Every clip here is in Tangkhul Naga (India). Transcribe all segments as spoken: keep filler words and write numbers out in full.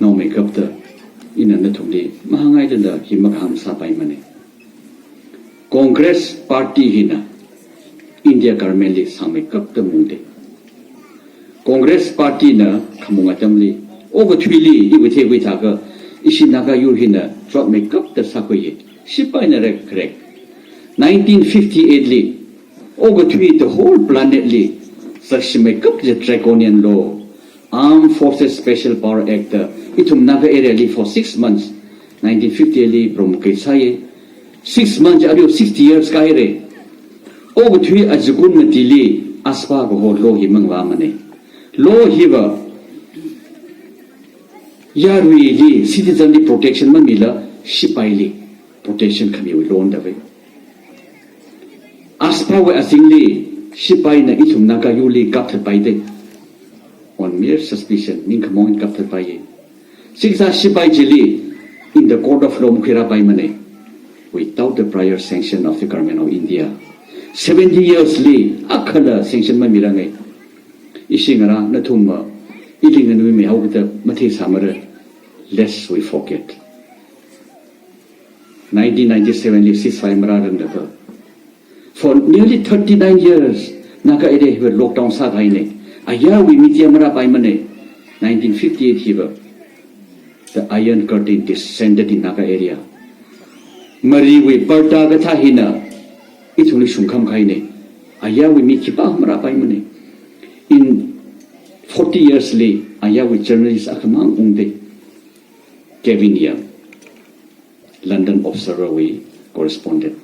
Naomeikapta ina nathumli mahāngailala hi makahāng sāpaimana. Congress Party hina India government li sangmeikapta mungda. Congress Party na khamung atamli, okathuili iwui theikhui thākha, ishi Naga yur hina chotmeikapta sākhuiya. Sipaina rekharek. Nineteen fifty-eight li, okathui the whole planet li zakshimeikap kaji Draconian Law, Armed Forces Special Power Act, ithum Naga area li for six months, nineteen fifty li prom kaisai, six months, arui sixty years kahaira. Okathui azingkum matili AFSPA kaho law hi mangvāmana. Law hiva yaruili, citizen li protection mamila, sipaili protection khamiwui law da ve. AFSPA wui azingli sipaina ithum Naga yurli kapthatpaida. On mere suspicion, ningkhamong kapthatpaiya. Singsa sipai chili in the court of law makhuirāpaimana, without the prior sanction of the Government of India. Seventy years li akhala sanction mamirangai. Ishi ngarā nathum ma, ili nganui mihaokada matheisāmara, lest we forget. Nineteen ninety-seven li ceasefire marāranglakha, for nearly thirty-nine years, Naga area hiva lockdown sākahaina. Ayarwui mi tiya marāpaimana. Nineteen fifty-eight hiva, the Iron Curtain descended in Naga area. Mariwui parda kathā hina ithumli shungkham kahaina. Ayarwui mi khipā marāpaimana. In forty years li, ayarwui journalist akhamang ungda. Kevin Young, London Observer wui correspondent.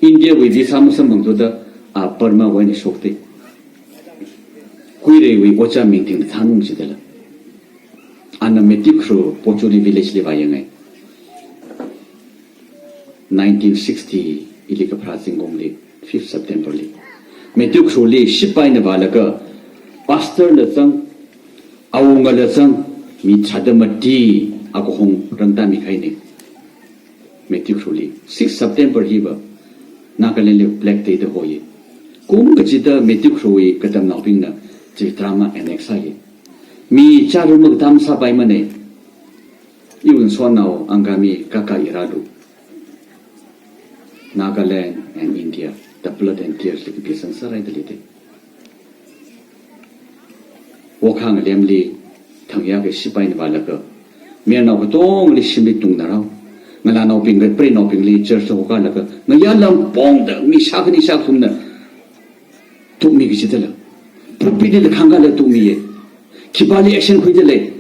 India wui visa masamphangthuda, a Burma wui eina shokda. Kuireiwui ojā ming tingda thānung jidala, ana Matthew Khru Pochuri village li vāyangai. Nineteen sixty ili kapharā zingkumli, fifth September li, Matthew Khru li sipaina vālaga, pastor la zang, awunga la zang, mi tharāda mati akahong rangtāmi kahaina. Matthew Khru li, sixth September hiva Nagaland li Black Day da hoya. Kum kachida Matthew Khru wui katamnaobingna Chitradharma annex sāya. Mi chara makatam sāpaimana. Iwui ngasotnao Angami Kaka Iralu, Nagaland and India, the blood and tears li kapisang sārai da leida. Wokha ngalemli thangya kha sipaina vālaga, mayarnao katongli shimli tungngarao, ngalānaobing kapreinaobingli church hokalaga, ngayā lam pongda mi shākhani shākathumna tukmi kachidala, pulpit li khangkala tukmiya. Khipāli action khuidalei?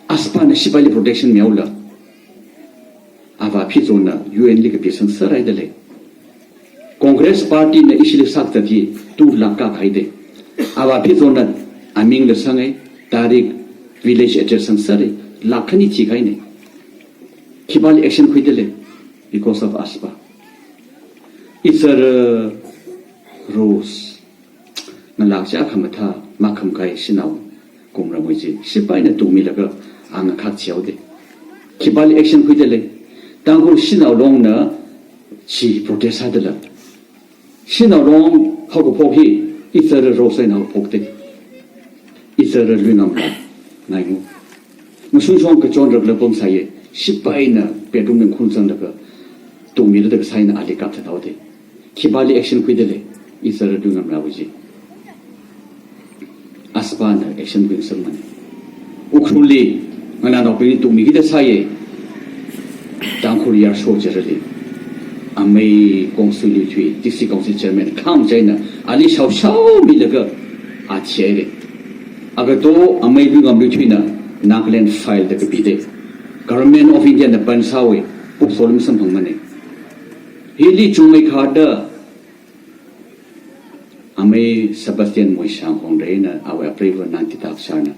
AFSPA na sipaili protection mihaola. Avā Phizona U N li kapisang sārai dalei. Congress Party na ishili sākazat hi two lakh kākahaida. Avā Phizona aming la sangai, tarik, village address sāngasakrai, lakh khani thikahaina. Khipāli action khuidalei? Because of AFSPA. Izara Rose, ngalā chā khamathā makhamkai shanao kumramwui chi sipaina tukmilaga anga khak chihaoda. Khipāli action khuidalei? Tangkhul Shanao Longna chi protest sādala. Shanao Long haokaphok hi Izara Rose eina haophokda. Izara Luingamla, ngaingu. Mashunshong kachon rakla pamsāya, sipaina bedroom li khun zanglaga tukmilada kasā eina ali kapthat haoda. Khipāli action khuidalei? Izara Luingamlawui chi. AFSPA na action khuingasakmana. Ukhrulli ngalānaobingli tukmi kida sāya. Tangkhul Yarsho Jerali, amei Kongsuilui Thui, District Council Chairman, kham china ali shaoshaomilaga a thihaira. Agato amei Luingamlui Thuina Nagaland file da kapida. Government of India na ban sāhaowa, pukso lam samphangmana. Hili chungmeikharda amei Sebastian Moishang Hongreina awui apreiva Nangtitak Sharna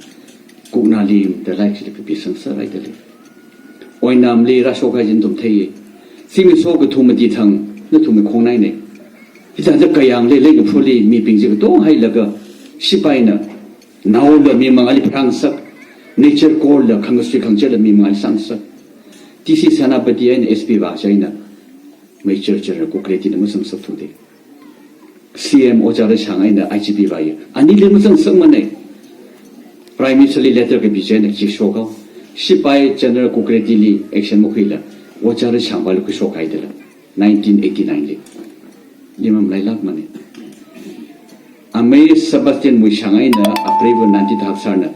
Kuknalim da laik chili kapisang sārai dalei. Oinamli rāshok kahai chi nathum theiya. Zimiksho kathum mati thang nathumwui khongnaina. Hithāda kayāngli leikaphuli mibing chi katonga hailaga sipaina naola mi mangāli pharāngasak, nature call la khangkasui khangachāla mi mangāli sāngasak. T C Senapati eina S P Vashai eina Major General Kukretti na mazangsakthuda. C M Ojā Rashang eina I G P vāya. Anili mazangasakmana. Prime Minister li letter kapi chieina khuishok haowa. Sipai General Kukreddy li action makhuila, Ojā Rashangpali khuishok haidala, nineteen eighty-nine li. Li mamalailākmana. Amei Sebastian Muishang eina apreiva Nandi Thakharna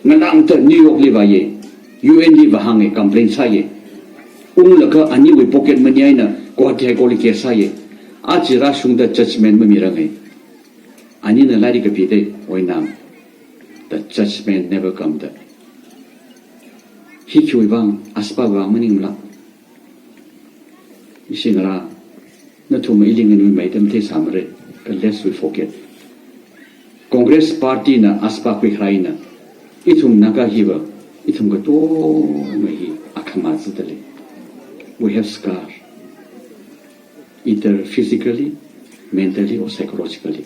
ngalāngda New York li vāya, U N li vāhānga, complain sāya. Unglaga aniwui pocket money eina Guwahati High Court li case sāya. Aja rāshungda judgment mamiranga. Anina lairik kapida, Oinam, the judgment never come da. Hi khiwui vang, AFSPA vang maningla. Ishi ngarā, nathum ili nganuimeida matheisāmara, kha lest we forget. Congress Party na AFSPA khuihaina, ithum Naga hiva, ithum katonga hi akhama zidalei. We have scar, either physically, mentally or psychologically.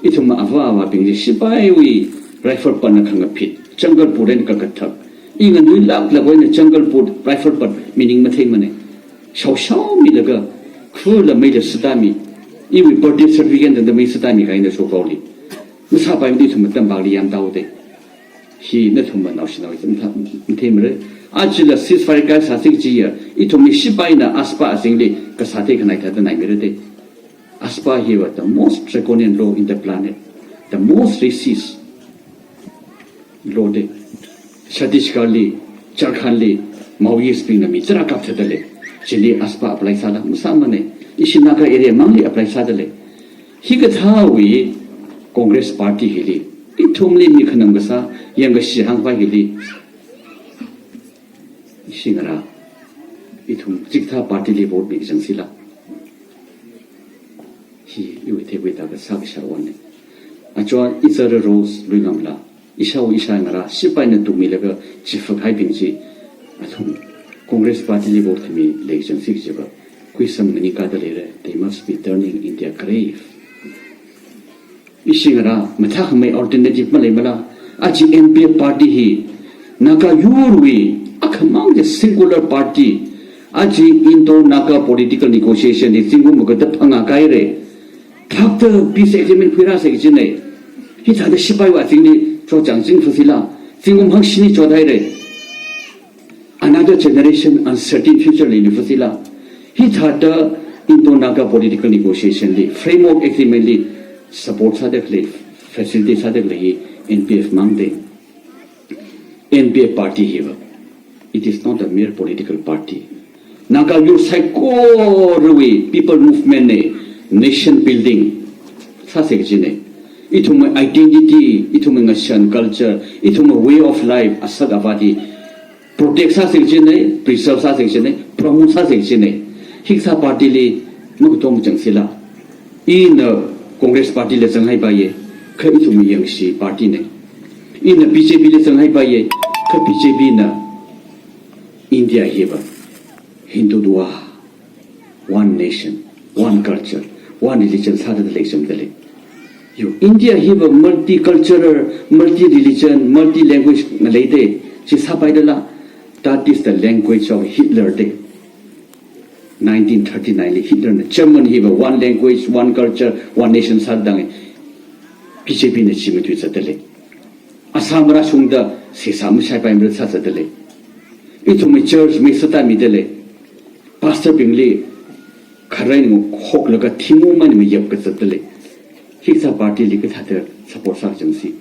Ithum ava avābingli sipaiwui rifle butt na khangapit, jungle boot eina kakathak. I nganuilāklāk eina jungle boot, rifle butt meaning matheimana. Shaoshaomilaga, khula meila sātāmi. Iwui birthday certificate tangda mei sātāmi kahaina shokhaoli. Masāpaimada ithum tampak li yangtao de. Hi nathum naoshinao ithum matheimara. Ajala ceasefire kasā sik chiya, ithumwui sipaina AFSPA azingli kasā theikhangai thāda naimira de. AFSPA hiva the most draconian law in the planet, the most racist law de. Chhattisgarh li, Jharkhand li, Maoist bingna mi tarākha kapthatdalei. Chili AFSPA apply sāla, masāmana. Ishi Naga area mangli apply sādalei. Hikathāwui Congress Party hili, ithumli mikhanang kasā, yangkashi hāngpai hili, ishi ngarā, ithum chikathā party li vote mikachang sila. Hi iwui theikhuida kasā kasharwonna. Achon Izara Rose Luingamla, ishāwo ishā ngarā, sipaina tumilaga chifak haibing chi, athum Congress Party li vote khami leikachang sik chiva, khuisam nganingkada leira, they must be turning in their grave. Ishi ngarā, mathākhamei alternative maleimala? Aja N P F party hi Naga yurwui akhamang chi singular party. Aja Indo-Naga political negotiation hi zingkum maga da phangā kahaira. Thakta peace agreement khuirāsa kajina. Hithāda sipaiwui azingli chotchāng chingfasila, zingkum hangshini chothaira. Another generation uncertain future li lifasila. Hithāda Indo-Naga political negotiation li, framework agreement li support sāda khalei, facilitate sāda khalei hi N P F mang de. N P F party hiva, it is not a mere political party. Naga yur saikorawui people movement na, nation building sāsa kajina. Ithumwui identity, ithumwui ngashan culture, ithumwui way of life, asat avat hi protect sāsa kajina, preserve sāsa kajina, promote sāsa kajina. Hikathā party li makatomchang sila. Ina Congress party li zanghaipaiya, kha ithum yangshi party na. Ina B J P li zanghaipaiya, kha B J P na India hiva Hindutva, one nation, one culture, one religion sāda leichamdalei. Yo, India hiva multicultural, multi-religion, multi-language ngalei de, chi sāpaidala? That is the language of Hitler de. Nineteen thirty-nine li Hitler na German hiva one language, one culture, one nation sāda hānga. B J P na chi matuizatdalei. Assam rāshungda seisā mashaipaimara sāzatdalei. Ithumwui church mei sātāmidalei. Pastor bingli khareina ngakhoklaga thingu mana mayap kazatdalei. Hikathā party li kathāda support sāchang si.